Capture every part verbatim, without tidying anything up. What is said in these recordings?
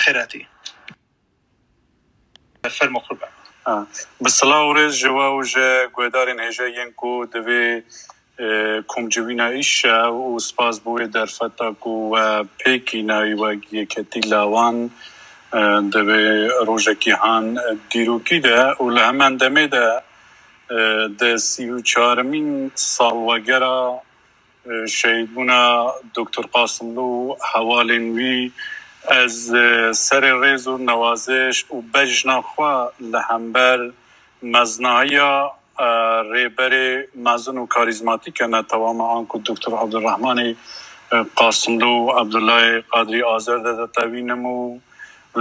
Xêretî. Fermo qurban. Ha. Bi silav û rêz ji we û ji guhdarên hêja yên ku di vê, e, komcivîna îşev û spas bo wê derfeta ku we pêkî nayî wek yeketî lawan, e, di vê rojekî han dîrokî de û li hemen demê de, e, di sî û çarimîn salwegera e, şehîdbûna Doktor Qasimlo û hevalên wî, ez, e, serê rêz û newaziş û bejna xwe li hember meznahiya, e, rêberê mezin û karîzmatîk e netewa me, anku Doktor Abdurrahmanê, e, Qasimlo û Abdullahê Qadrî Azer de ditewînim û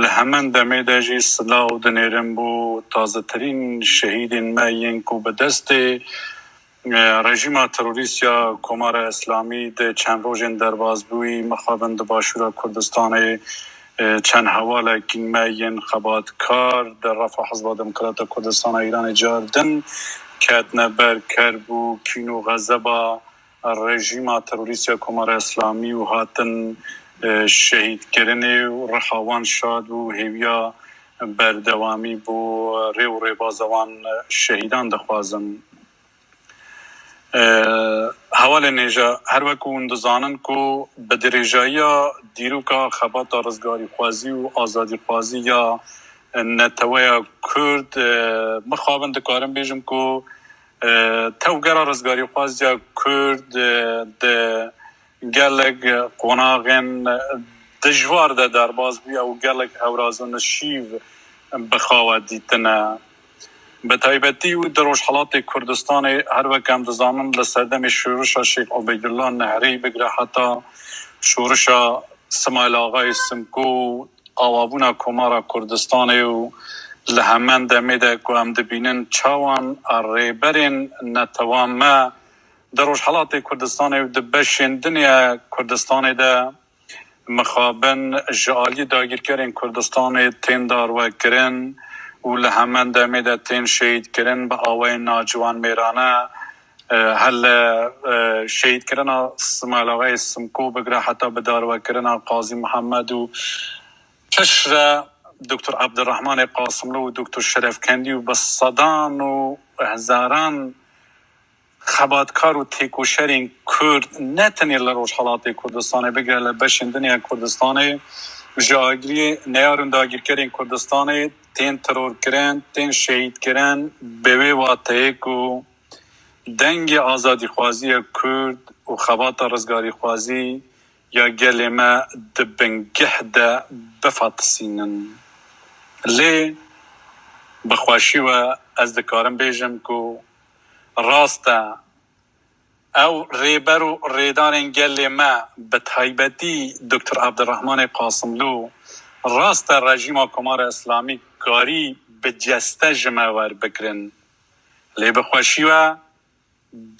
li hemen demê de jî silav dinêrim bo tazetirîn şehîdên me yên ku bi destê e, rejîma terorîst ya Komara Îslamî di çend rojên derbasbûyî mixabin di Başûra Kurdistanê, e, çend hevalekî me yên xebatkar di refa Hizba Demokrata Kurdistana Îranê car din ketine ber kerb û kîn û xezeba rejîma terorîst ya Komara Îslamî û hatin, e, şehîdkirinê û riha wan şad û hêviya berdewamî bo rê û rêbaza wan şehîdan dixwazim. E, hevalên hêja, her wek hûn dizanin ku bi dirêjayiya dîroka xebata rizgarîxwazî û azadîxwazî ya neteweya Kurd, e, mixabin dikarim bêjim ku, e, tevgera rizgarîxwaziya Kurd, e, di gelek qonaxên dijwar de derbas bûye û gelek hewraz û nişîv bi xwe ve dîtine. Bi taybetî û di Rojhelatê Kurdistanê, her wek em dizanin, li serdemê şorişa Şêx Ubeydullah Nehrî bigire heta şorişa Simayil Axayê Simko û awabûna Komara Kurdistanê û li hemen demê de ku em dibînin çawan rêberên netewa me di Rojhelatê Kurdistanê û di beşên din ya Kurdistanê de mixabin ji aliyê dagîrkerên Kurdistanê tên darwekirin û li hemen demê de tên şehîdkirin bi awayên naciwan mêrane, e, hele, e, şehîdkirina Simayil Axayê Simko bigire heta bi darwekirina Qazî Mihemed û piştre Doktor Abdurrahmanê Qasimlo û Doktor Şerefkendî û bi sedan û hezaran xebatkar û têkoşerên Kurd ne tenê li Rojhelatê Kurdistanê, bigire li beşên din ya Kurdistanê ji agiriyê neyar û dagîrkerên Kurdistanê tên terorkirin, tên şehîdkirin. Bi wê wateyê ku dengê azadîxwazî ya Kurd û xebata rizgarîxwazî ya gelê me di bingeh de bifatisînin. Lê bi xweşî we ez dikarim bêjim ku rast e, ew rêber û rêdarên gelê me, bi taybetî Doktor Abdurrahmanê Qasimlû, rast e rejîma Komara Îslamî karî bi ceste ji me werbigirin. Lê bi xweşî we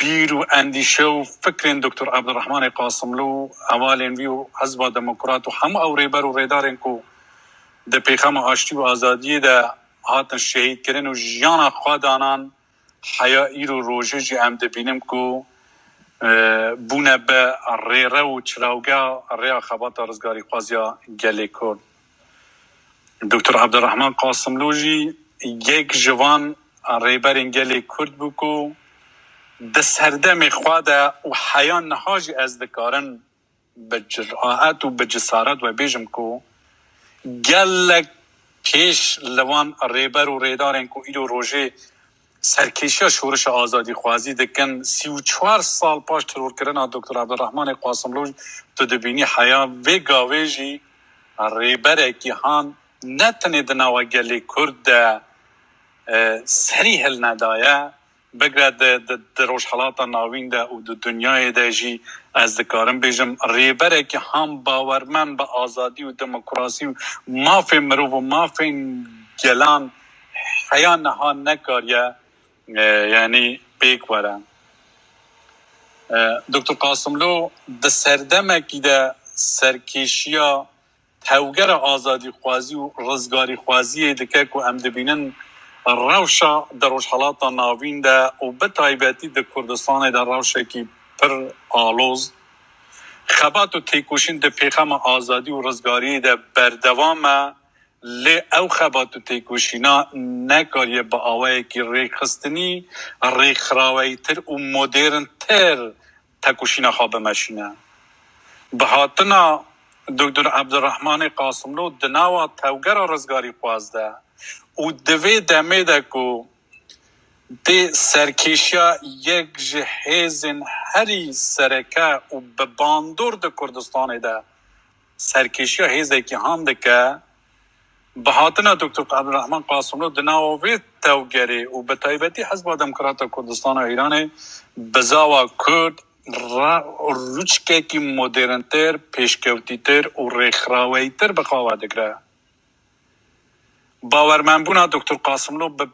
bîr û endîşe û fikrên Doktor Abdurrahmanê Qasimlû û hevalên wî û Hizba Demokrat û hemû ew rêber û rêdarên ku di pêxema aştî û azadiyê de hatin şehîdkirin û jiyana xwe danan, heya îro rojê jî em dibînin ku, e, bûne bi rêrew û çirawgeha rêya xebata rizgarîxwaziya gelê Kurd. Doktor Abdurrahman Qasimlû jî yek ji van rêberên gelê Kurd bû ku di serdemê xwe de û heya niha jî ez dikarim bi ciraet û bi cesaret we bêjim ku gelek pêş li van rêber û rêdarên ku îro rojê serkêşiya şorişa azadîxwazî dikin, sî û çar sal paş terorkirina Doktor Abdurrahmanê Qasimlû, tu dibînî heya vê gavê jî rêberekî han ne tenê di nava gelê Kurd de, e, serî hilnedaye, bigre di, di, di Rojhelata Navîn de û di dinyayê de jî ez dikarim bêjim, rêberekî han bawermend bi azadî û demokrasî û mafên mirov û mafên gelan heya niha nekariye, e, yanî pêk were. E, Doktor Qasimlo di serdemekî de serkêşiya tevgera azadîxwazî û rizgarîxwaziyê dike ku em dibînin rewşa di Rojhelata Navîn de û bi taybetî di Kurdistanê de rewşekî pir aloz, xebat û têkoşîn di pêxema azadî û rizgariyê de berdewam e. Lê ew xebat û têkoşîna nekariye bi awayekî rêxistinî, rêxiraweytir û moderntir tekoşîna xwe bimeşîne. Bi hatina Doktor Ebdurrahmanê Qasimlo di nava tevgera rizgarîxwaz de û di vê demê de ku tê serkêşiya yek ji hêzên herî sereke û bi bandor di Kurdistanê de serkêşiya hêzekî han dike, bi hatina Doktor Ebdurrahman Qasimlo di nava vê tevgerê û bi taybetî Hizba Demokrata Kurdistana Îranê bizawa Kurd re-, rûçkekî moderntir, pêşkewtîtir û rêxiraweytir bi xwe ve digire. Bawermendbûna Doktor Qasimlo bi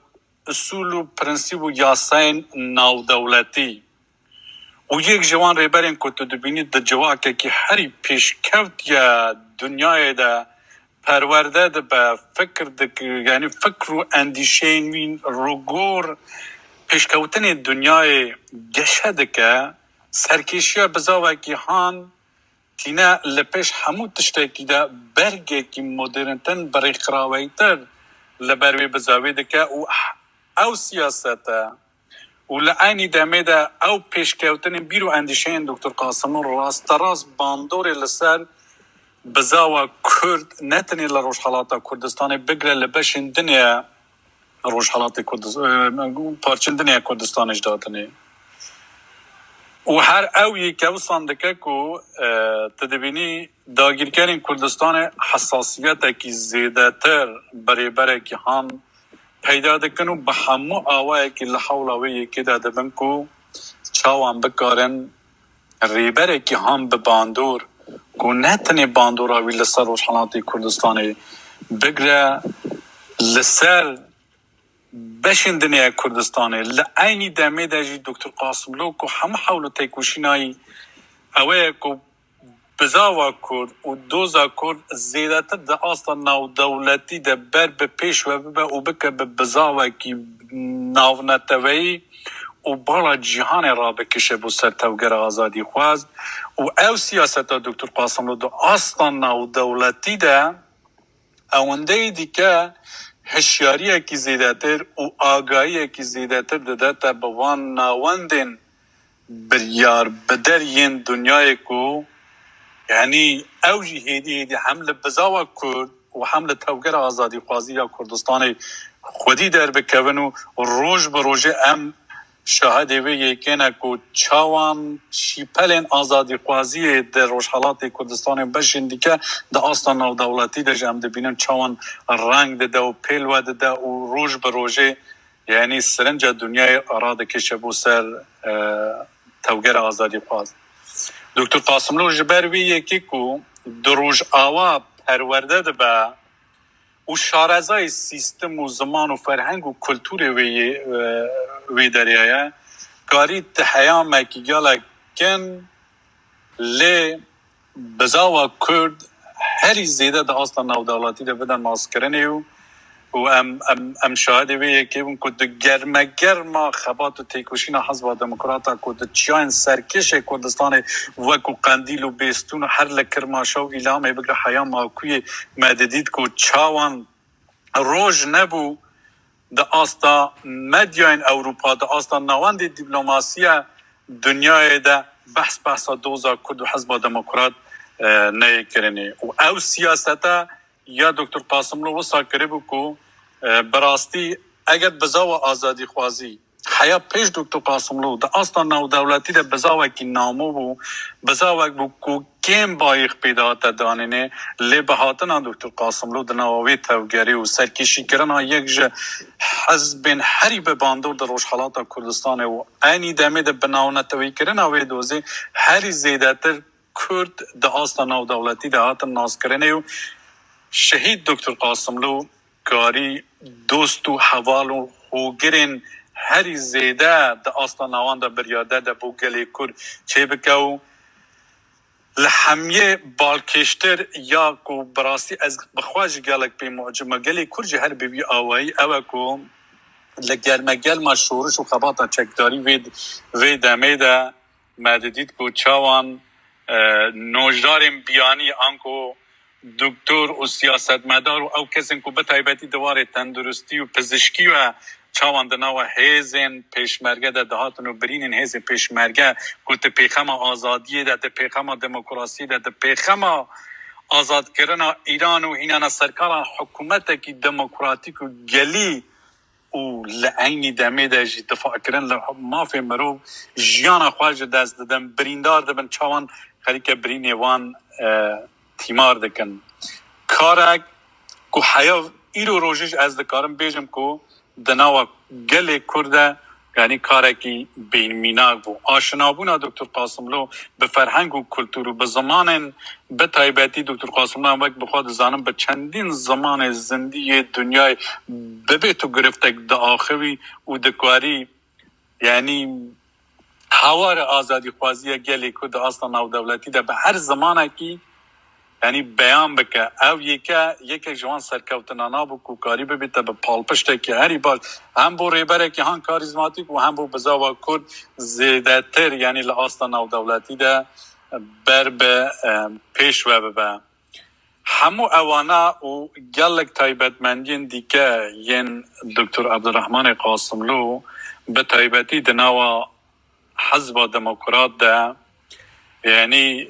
usûl û prensîp û yasayên navdewletî û yek ji wan rêberên ku tu dibînî di civakekî herî pêşkevt ya dinyayê de perwerde dibe, fikir dik-, yanî fikr û endîşeyên wî rûgor pêşkewtinê dinyayê geşe dike, serkêşiya bizawekî han tîne li pêş hemû tiştekî de bergekî moderntin bi rêxiraweytir li ber wê bizawê dike û ew siyasete û li eynî demê de ew pêşkewtinên bîr û endîşeyên Doktor Qasimlo rasterast bandorê li ser bizawa Kurd ne tenê li Rojhelata Kurdistanê bigire li beşên din ya Rojhelatê Kurdis-, e, parçên din ya Kurdistanê ji datinê. Û her ew yê kewsan dike ku, e, tu dibînî dagîrkerên Kurdistanê hesasiyetekî zêdetir bi rêberekî han peyda dikin û bi hemû awayekî li hewla wê yekê de dibin ku çawan bikarin rêberekî han bi bandor ku ne tenê bandora wî li ser Rojhelatê Kurdistanê bigire, li ser beşên din ya Kurdistanê, li eynî demê de jî Doktor Qasimlo ku hemû hewl û têkoşîna wî ew ye ku bizava Kurd û doza Kurd zêdetir di asta navdewletî de ber bi pêş ve bibe û bike bi bizavekî navneteweyî û bala cîhanê rabikişe bo ser tevgera azadîxwaz. Û ew siyaseta Doktor Qasimlo di asta navdewletî de ewendeyî dike hişyariyekî zêdetir û agahiyekî zêdetir didete bi wan navendên biryar bider yên dinyayê ku, yanî ew jî hêdî hêdî hem li bizava Kurd û hem li tevgera azadîxwazî ya Kurdistanê xwedî derbikevin û roj bi rojê em şahidê vê yekê ne ku çawan şîpelên azadîxwaziyê di Rojhelatê Kurdistanê û beşên dike di asta navdewletî de jî em dibînin çawan reng dide û pêl we dide û roj bi rojê yanî sirinca dinyayê radikişe bo ser, e, tevgera azadîxwaz. Doktor Qasimlo ji ber vê yekê ku di Rojava perwerde dibe û şarezayê sîstem û ziman û ferheng û kulturê wê yê, e, wê derya ye, karî ti heyamekî gelek kin lê bizava Kurd herî zêde di asta navdewletî de bide naskirinê û, û em, em, em şahidê vê yekê bûn ku di germegerma xebat û têkoşîna Hizba Demokrata ku di çiyayên serkêşê Kurdistanê wekû Qendîl û Bêstûn û her li Kirmaşa û Îlamê bigre heya Makûyê me didît ku çawan roj nebû di asta medyayên Ewropa, di asta navendê dîplomasiya dinyayê de behs behsa doza Kurd û Hizba Demokrat, e, neyê kirinê. Û ew siyasete ya Doktor Qasimlo wisa kiribû ku, e, bi rastî eger bizava azadîxwazî heya pêş Doktor Qasimlo di asta navdewletî de bizawekî namo bû, bizawek bû ku kêm bayîx pê dihate danînê, lê bi hatina Doktor Qasimlo di nava wê tevgerê û serkêşîkirina yek ji hizbên herî bi bandor di Rojhelata Kurdistanê û eynî demê de bi navnetewîkirina wê dozê herî zêdetir Kurd di asta navdewletî de hatin naskirinê û Şehîd Doktor Qasimlo karî dost û heval û hogirên herî zêde di asta nawan de biryarde de bo gelê Kurd çêbike û li hemiyê balkêştir ya ku bi rastî ez bi xwe jî gelek pê mucib me, gelê Kurd jî her bi vî awayî, ew e ku li germegelma şoriş û xebata çekdarî vê, vê demê de me didît ku çawan, e, nojdarên biyanî anku doktor û siyasetmedar û ew kesên ku bi taybetî di warê tenduristî û pizişkî ve çawan di nava hêzên pêşmerge de dihatin û birînên hêzên pêşmerge ku di pêxema azadiyê de, di pêxema demokrasiyê de, di pêxema azadkirina Îran û hînana serkara hikûmetekî demokratîk û gelî û li eynî demê de jî difakirin li mafê mirov jiyana xwe ji dest didin, birîndar dibin, çawan xelîke birînê wan, e, tîmar dikin. Karek ku heya îro rojê jî ez dikarim bêjim ku di nava gelê Kurd de, yanî karekî bênmînak bû. Aşinabûna Doktor Qasimlo bi ferheng û kultur û bi zimanên, bi taybetî Doktor Qasimlo em wek bi xwe dizanin bi çendîn zimanê zindî yê dinyayê bibê tu giriftek diaxivî û dikarî, yanî hawara azadîxwaziya gelê Kurd di asta navdewletî de bi her zimanekî, yanî beyan bike. Ew yeke, yekek ji wan serkeftina nabû ku karî bibîte bi palpiştekî herî baş, hem bo rêberekî han karîzmatîk û hem bo bizava Kurd zêdetir, yanî li asta navdewletî de ber bi, e, pêş ve bibe. Hemû ewana û gelek taybetmendiyên dîke yên Doktor Abdurrahmanê Qasimlû bi taybetî di nava Hizba Demokrat de, yanî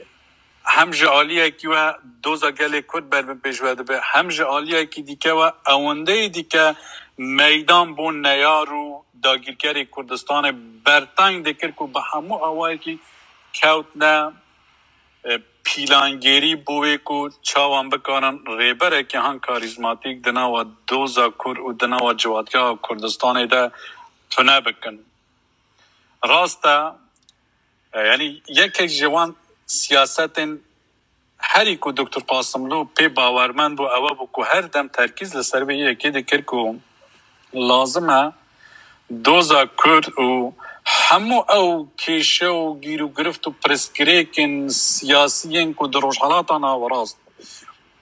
hem ji aliyekî we doza gelê Kurd ber bi pêş ve dibe, hem ji aliyekî dîke we ewendeyê dîke meydan bo neyar û dagîrkerê Kurdistanê berteng dikir ku bi hemû awayekî kewtne, e, pîlangêrî bo wê ku çawan bikarin rêberekî han karîzmatîk di nava doza Kurd û di nava civatiya Kurdistanê de tune bikin. Rast e, e, yanî yekek ji wan siyasetên herî ku Doktor Qasimlû pê bawermend bû, ewe bû ku her dem terkîz li ser vê yekê dikir ku lazim e doza Kurd û hemû ew kêşe û gîrûgirift û pirsgirêkên siyasî yên ku di Rojhelata Nawerast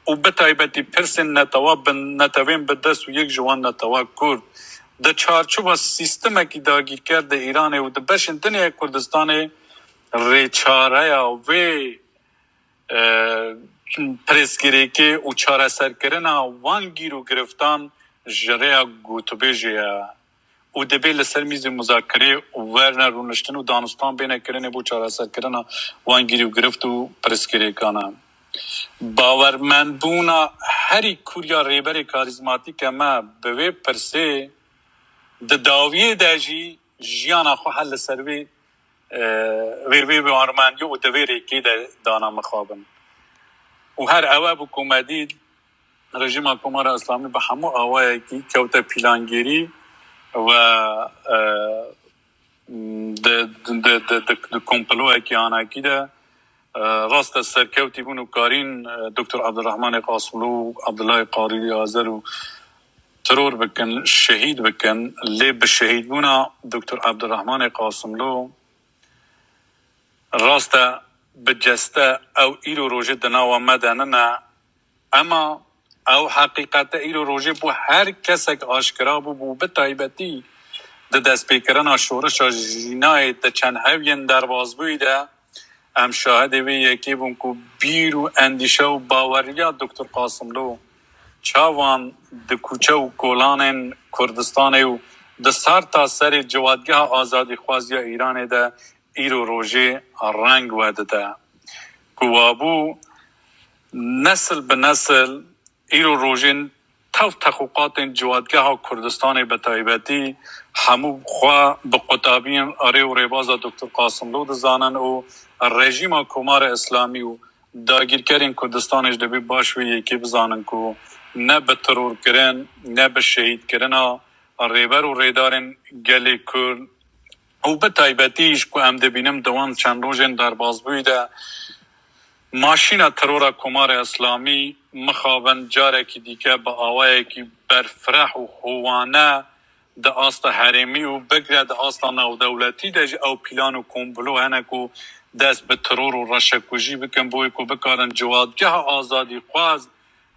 û bi taybetî pirsên netewa bi, netewên bi dest û yek ji wan netewa Kurd di çarçoba sîstemekî dagîrker di Îranê û di beşên din ê Kurdistanê rêçareya vê, e, pirsgirêkê û çareserkirina wan gîr û giriftan ji rêya gotûbêjê ye û divê li ser mîzê muzakirê werne rûniştin û danistan bêne kirinê bo çareserkirina wan gîr û girift û pirsgirêkan e. Bawermendbûna herî kûr ya rêberê karîzmatîk e me bi vê pirsê di dawiyê de jî jiyana xwe hel li ser vê, e, vê, vê bawermendiyê û di vê rêkê de dana mixabin. Û her ew e bû ku me dît rejîma Komara Îslamî bi hemû awayekî kewte pîlangêrî ve, e, di, di, di, di, di komployekî anakî de, e, rast e serkewtî bûn û karîn, e, Doktor Abdurrahmanê Qasimlû û Abdullahê Qadî Azer û teror bikin, şehîd bikin. Lê bi şehîdbûna Doktor Abdurrahmanê Qasimlû rast e bi ceste ew îro rojê di nava me de nine. Ema ew heqîqete îro rojê bo her kesek aşkira bûbû, bi taybetî di destpêkirina şorişa jînayê di çend hewiyên derbazbûyî de em şahidê vê yekê bûn ku bîr û endîşe û baweriya Doktor Qasimlo çawan di kûçe û kolanên Kurdistanê û di serta serê civatgeha azadîxwaziya Îranê de îro rojê reng wedide. Ku wabû nesil bi nesil îro rojên tev texûqatên civatgeha Kurdistanê bi taybetî hemû xwe bi qutabiyên rê û rêbaza Doktor Qasimlo dizanin û rejîma Komara Îslamî û dagîrkerên Kurdistanê jî dibê baş vê yekê bizanin ku ne bi terorkirin, ne bi şehîdkirina rêber û rêdarên gelê Kurd û bi taybetî jî ku em dibînin di wan çend rojên derbazbûyî de maşîna terora Komara Îslamî mixabin carekî dîke bi awayekî berfireh û howane di asta herêmî û bigre di asta navdewletî de jî ew pîlan û komplo hene ku dest bi teror û reşekujî bikin, bo wê ku bikarin civatgeha azadîxwaz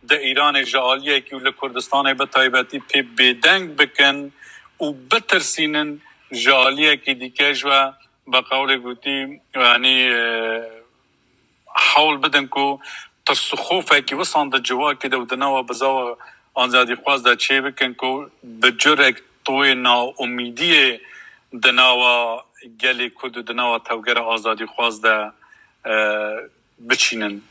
di Îranê ji aliyekî û li Kurdistanê bi taybetî pê bêdeng bikin û bitirsînin, ji aliyekî dîke ji we, bi qewlê gotî, yanî, e, hewl bidin ku sixofekî wisan di civakê de û di nava bizava azadîxwaz de çêbikin ku bi curek toyê naumîdiyê di nava gelê Kurd û di nava tevgera azadîxwaz de, e, biçînin.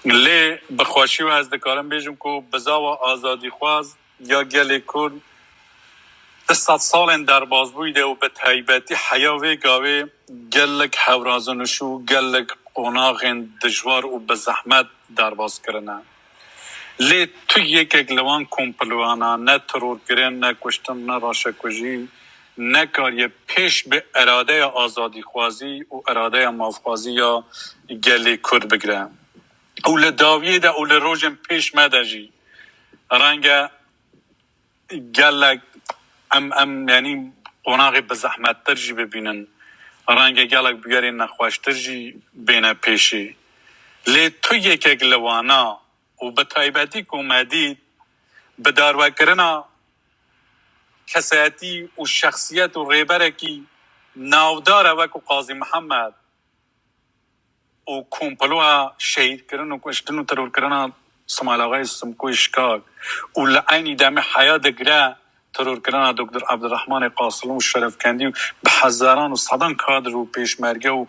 Lê bi xweşî ve ez dikarim bêjim ku bizava azadîxwaz ya gelê Kurd di sed salên derbazbûyî de û bi taybetî heya vê gavê gelek hewrazinûş û gelek qonaxên dijwar û bi zehmet derbas kirine. Lê tu yekek li wan komployana, ne terorkirin, ne kuştin, ne raşekujî, nekariye pêş bi iradeya azadîxwazî û iradeya mafxwazî ya gelê Kurd bigire. Û li dawiyê de û li rojên pêş me de jî renge gelek em, em, yanî qonaxê bi zehmettir jî bibînin. Renge gelek bûyerên nexweştir jî bêne pêşî. Lê tu yekek li wana û bi taybetî ku me dît bi darwekirina kesayetî û şexsiyet û rêberekî navdar e wekû Qazî Mihemed û komploya şehîdkirin û kuştin û terorkirina Simail Axayê Simkoyê Şikak û li eynî demê heya digire terorkirina Doktor Ebdurrahmanê Qasimlû û Şerefkendî û bi hezaran û sedan kadr û pêşmerge û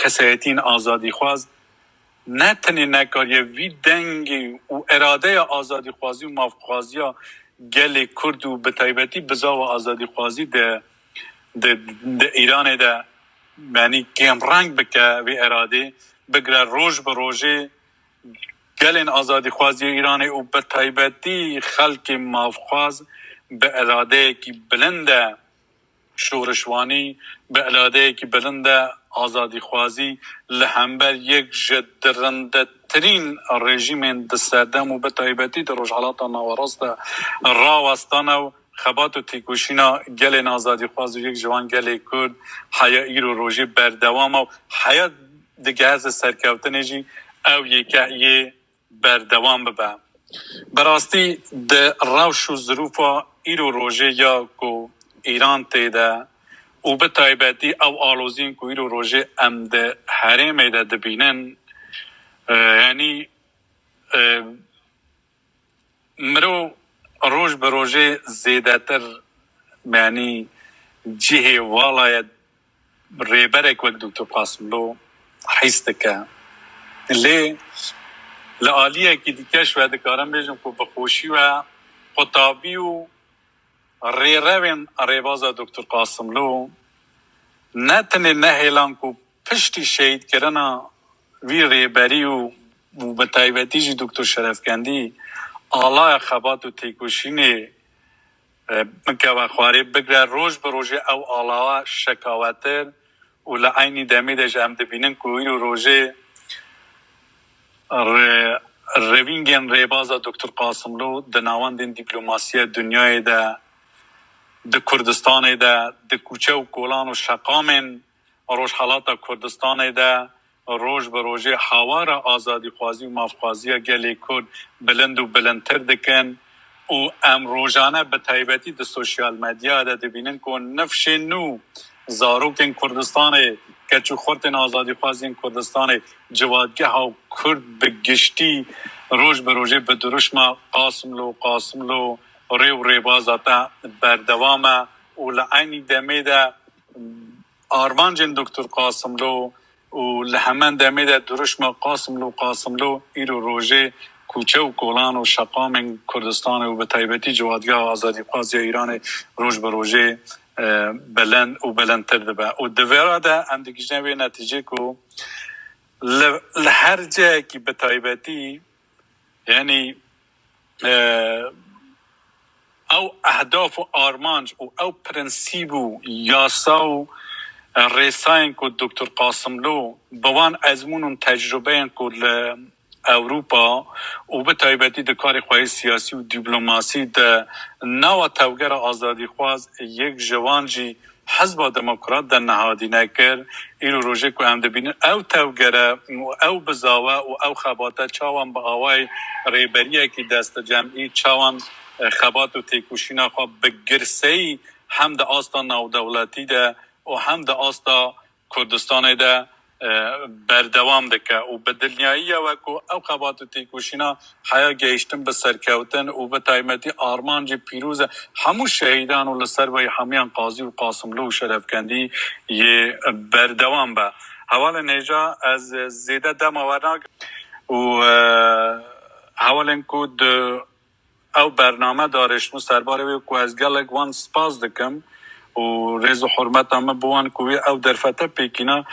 kesayetiyên azadîxwaz ne tenê nekariye vî dengê û iradeya azadîxwazî û mafxwaziya gelê Kurd û bi taybetî bizava azadîxwazî de, de, de Îranê de, yanî kêmreng bike vê iradê, bigire roj bi rojê gelên azadîxwaz yê Îranê û bi taybetî xelkê mafxwaz bi iradeyekî bilind e şorişwanî, bi iradeyekî bilind e azadîxwazî li hember yek ji dirindetirîn rejîmên di serdem û bi taybetî di Rojhelata Nawerast de rawestane û xebat û têkoşîna gelên azadîxwaz û yek ji wan gelê Kurd heya îro rojê berdewam e û heya digehe serkeftinê jî ew yekeyê berdewam bibe. Bi rastî di rewş û zirûfa îro rojê ya ku Îran tê de û bi taybetî ew aloziyên ku îro rojê em di herêmê de dibînin, e, yanî, e, mirov roj bi rojê zêdetir, yanî cihê vala ye rêberek wek Doktor Qasimlo hîs dike. Lê li aliyekî dike ji we dikarim bêjim ku bi xweşî we qutabî û rêrewên rêbaza Doktor Qasimlo ne tenê nehêlan ku piştî şehîdkirina vî rêberî û, û bi taybetî jî Doktor Şerefkendî alaya xebat û têkoşînê, e, bikeve xwarê, bigre roj bi rojê ew alawa şekawetir û li eynî demê de jî em dibînin ku îro rojê re-, revîngên rêbaza Doktor Qasimlo di navendên dîplomasiya dinyayê de, di Kurdistanê de, di kûçe û kolan û şeqamên Rojhelata Kurdistanê de roj bi rojê hawara azadîxwazî û mafxwaziya gelê Kurd bilind û bilindtir dikin û em rojane bi taybetî di sosyal medya de dibînin ku nifşên nû zarokên Kurdistanê, keç û xurtên azadîxwaziyên Kurdistanê, civatgeha Kurd bi giştî roj bi rojê bi dirûşma Qasimlo, Qasimlo, rê û rêbaza te berdewam e û li eynî demê de armancên Doktor Qasimlo û li hemen demê de dirûşma Qasimlo, Qasimlo îro rojê kûçe û kolan û şeqamên Kurdistanê û bi taybetî civatgeha azadîxwaziya Îranê roj bi rojê, e, bilind û bilindtir dibe. Û di vêra de em digihîjine vê netîcê ku li, li her cihekî bi taybetî, yanî, e, ew ehdaf û armanc û ew prensîb û yasa û, e, rêsayên ku Doktor Qasimlo bi wan ezmûn û tecrubeyên ku li Ewropa û bi taybetî di karê xwe yê siyasî û dîplomasî de nava tevgera azadîxwaz yek ji wan jî Hizba Demokrat de nehadîne kir. Îro rojê ku em dibînin ew tevgere û ew bizave û ew xebate çawan bi awayê rêberiyekî destecemî çawan, e, xebat û têkoşîna xwe bi girseyî hem di asta navdewletî de û hem di asta Kurdistanê de e, berdewam dike û bi dilniyayiye we ku ew xebat û têkoşîna heya gehiştin bi serkewtin û bi taybetî armancê pîroz e hemû şehîdan û li ser wê hemiyan qazî û qasimlo û şerefkendî yê berdewam be. Hevalên hêja ez zêde dema we nagirim û, e, hevalên ku di ew bername de rêşmo serbarê wê ku ez gelek wan spas dikim û rêz û hurmeta min bo wan ku wê ew derfete pêkîna.